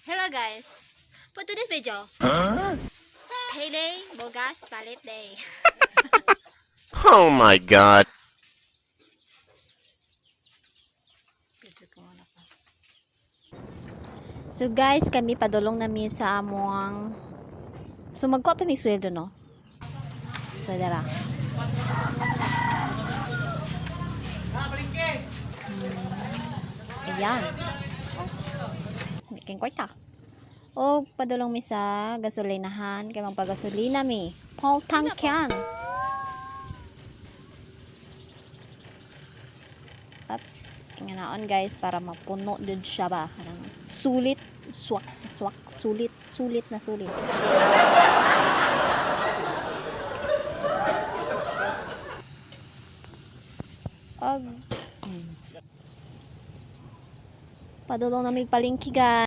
Hello guys. For today's video, payday, bugas, palit day. Oh my God. So guys, kami padulong nami sa among. So magkuha pa mig sweldo, no? So dara. Ayan. Oops. May kwarta. O padulong mi sa gasolinahan kay magpagasolina mi. Paul tank yan. Oops, inganaon guys para mapuno din siya ba. Kanang sulit, swak, swak, sulit, sulit na sulit. Og padulong na mig palengke, guys.